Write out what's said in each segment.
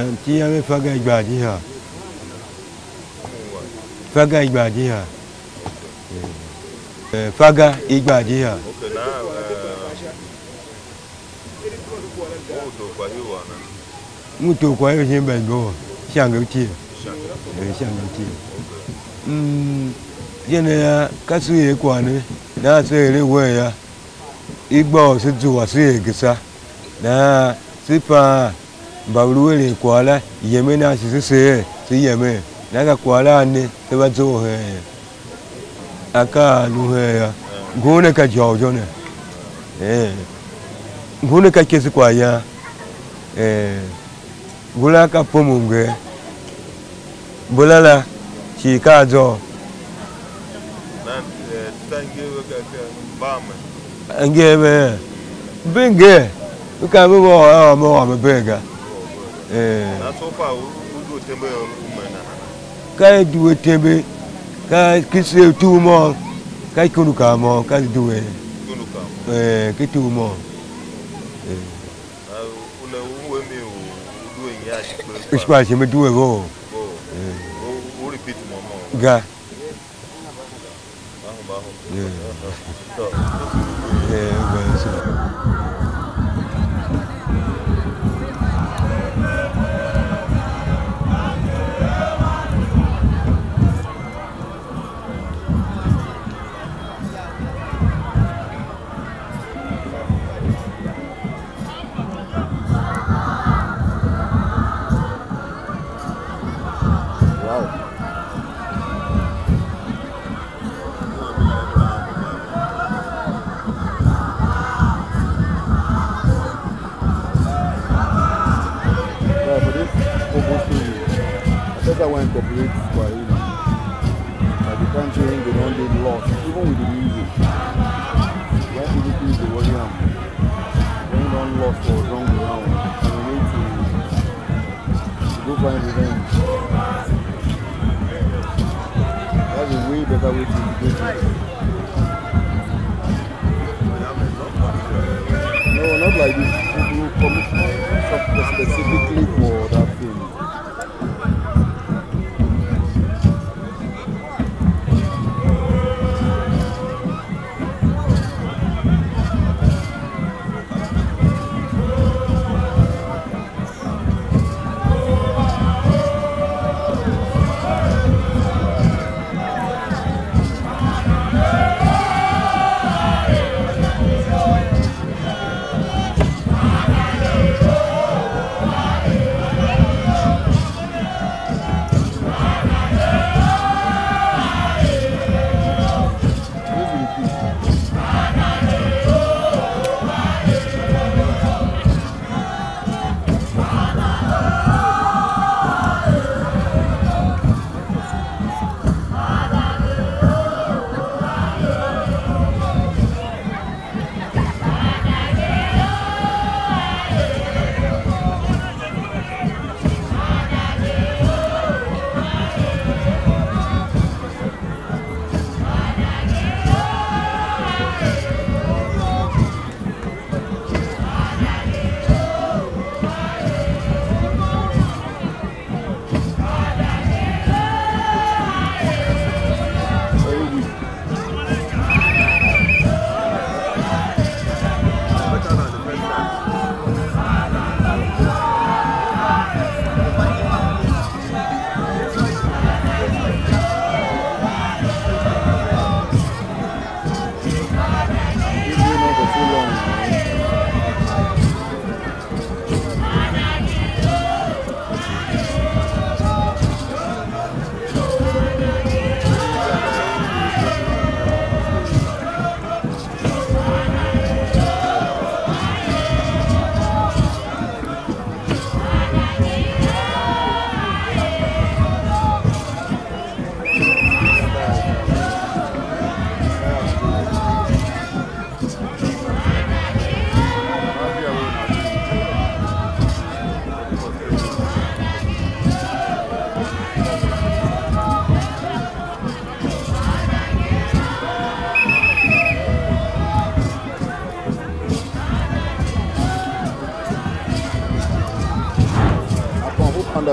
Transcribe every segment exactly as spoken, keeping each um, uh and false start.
Iti yam er Faga Igbar Jiha. Faga Igbar Jiha. Eh, Faga Igbar Jiha. M ngu tor kwagh u shin Mbenyumbor, Ishange Utie. Eh, Ishange Utie. Mm, je ne ya, ka se er kwagh ne, nahan se eren wen ya. I gba u se zua se er gesa. Nahan se fa mba ve lu eren kwagh la, yemen a shi se seer, se yemen. Nahan ka kwagh la a ne, se va zough hen ye. Akaa a lu hen yô, ngun ne ka jôw jô ne. Eh. Ngun ne ka ikyese kwaghyan. Eh. Ngula ka pom u mnger. Mbula la shi ka a zôô. Nan, eh, ta nge ve ka, ka mba me. Nge ve, ve nge, ve ka ve va ôr a ôr me, ôr me bee ga. Eh. Na so far u, u due tembe u me nahan. Ka i due tembe, ka ki se u tugh môm, ka ikundu kar môm, ka i due. Ikundu kar môm. Eh, ki tugh môm. Eh. Na u ne u we mi u, u due nyian shi kper. Kper shi me due vo. Vo. Eh. U, u repeat môm môm. Ga. Yeah. Yeah, very soon. Wow. Yeah, for this Kobo series, I think I want to incorporate Swahili. Like the country when they don't get lost, even with the music. When people feel the volume, when you don't lost for a long round, and you need to, to go find revenge. That's a way better way to do it. No, not like this. We do commission specifically for that thing.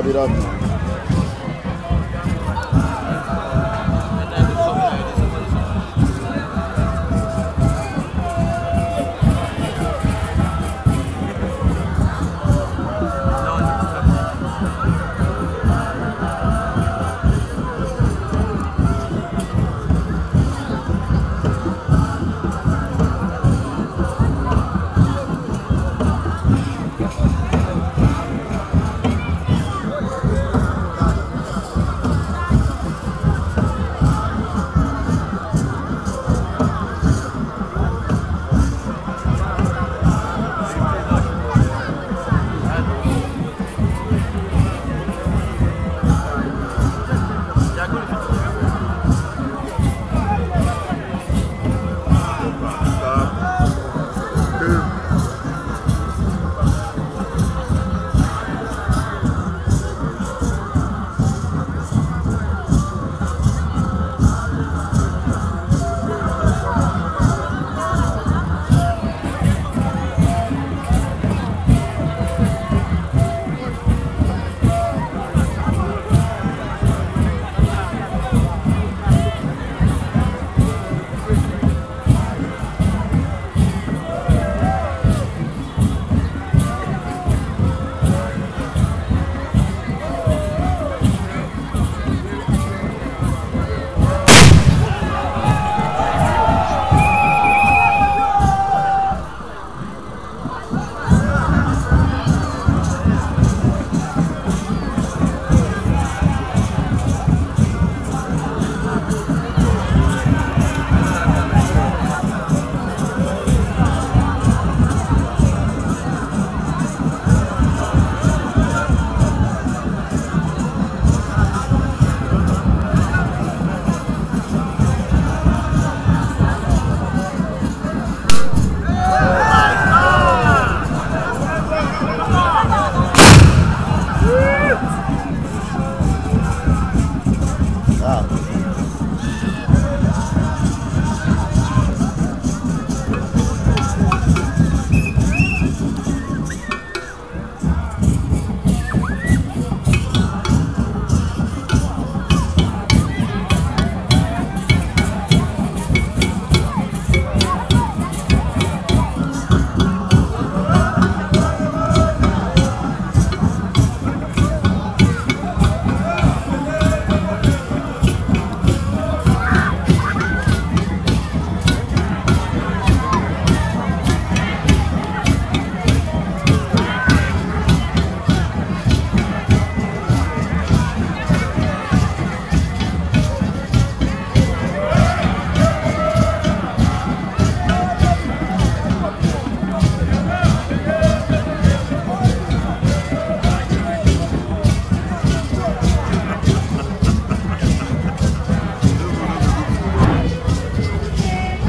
Get up, man.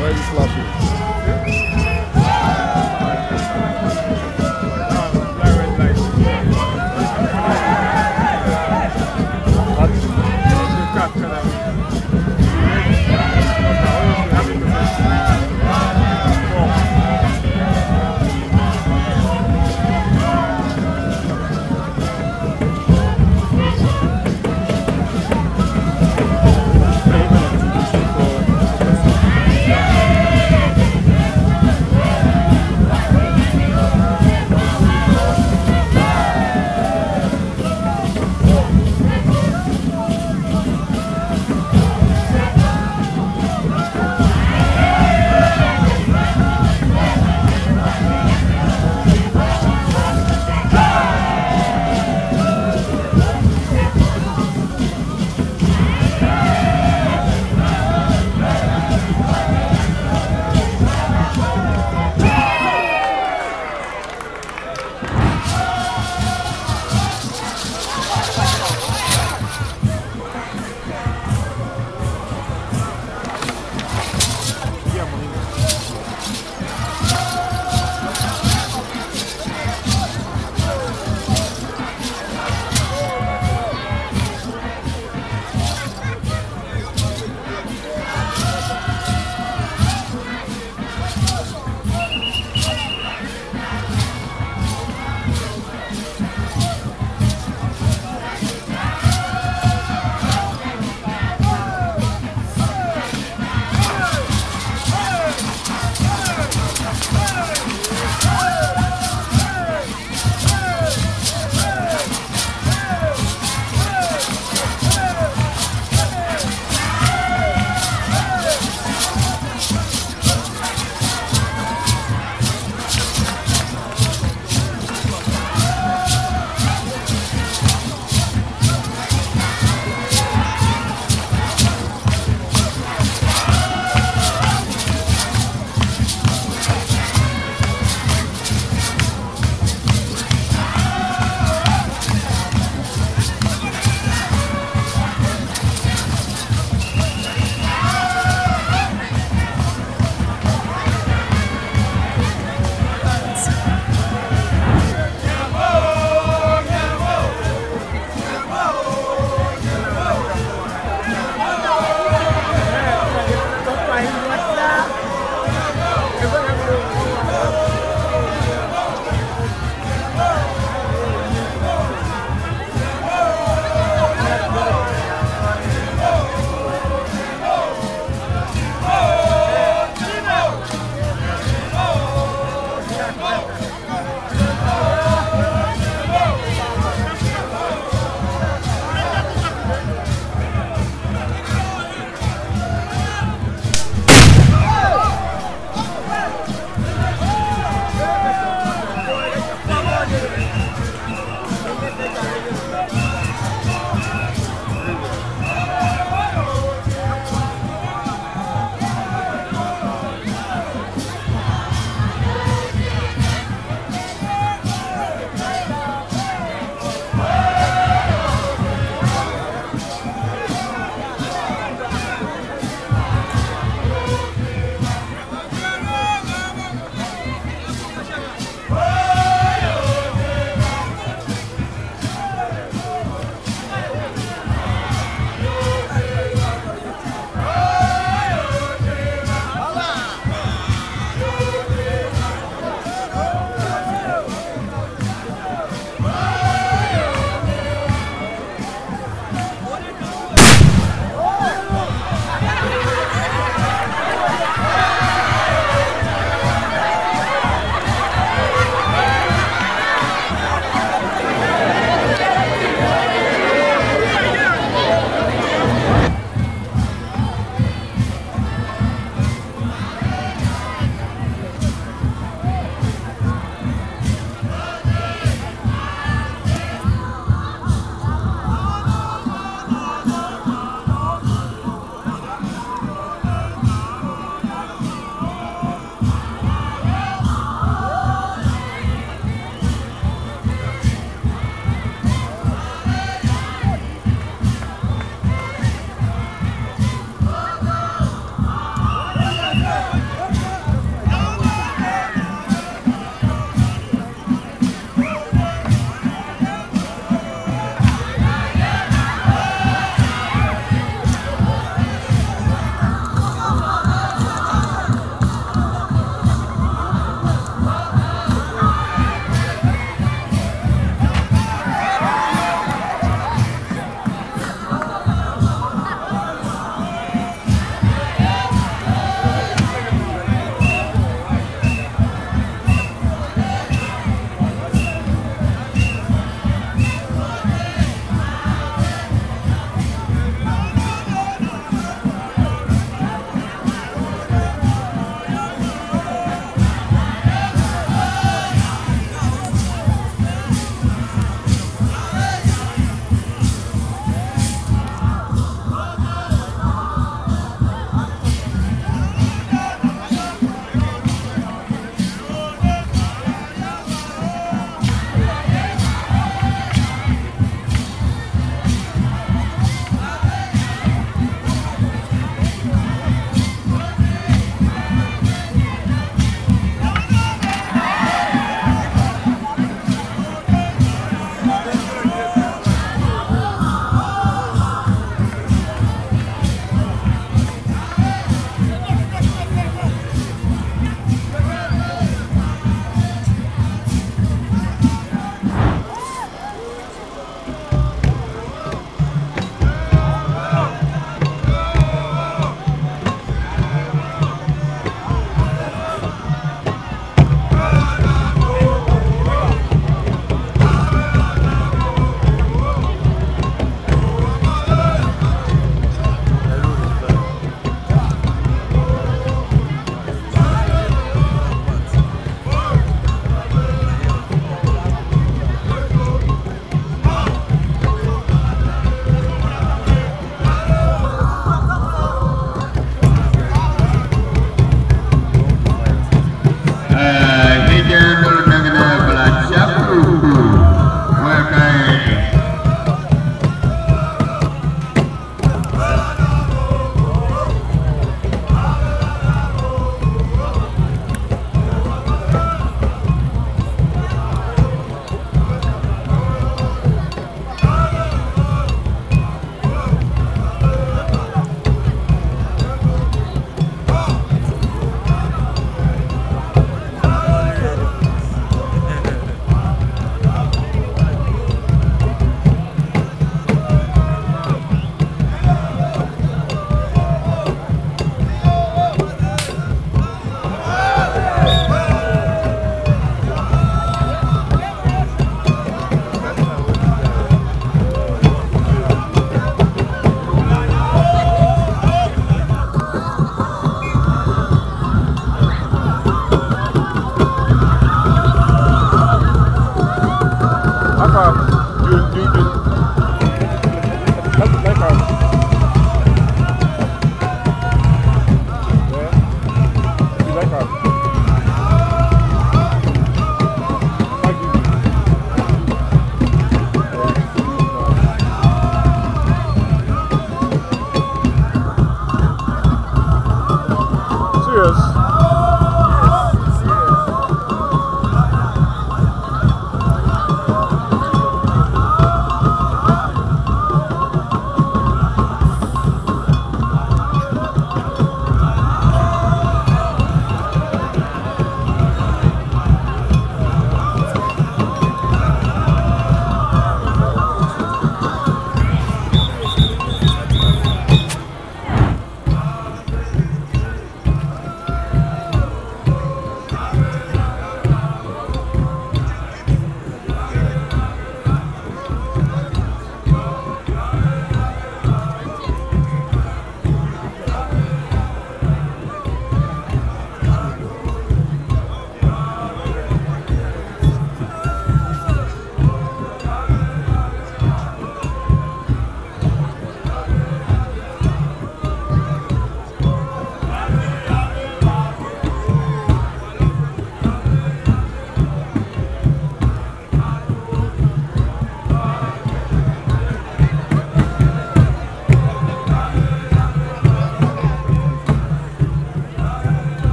Why are you slapping?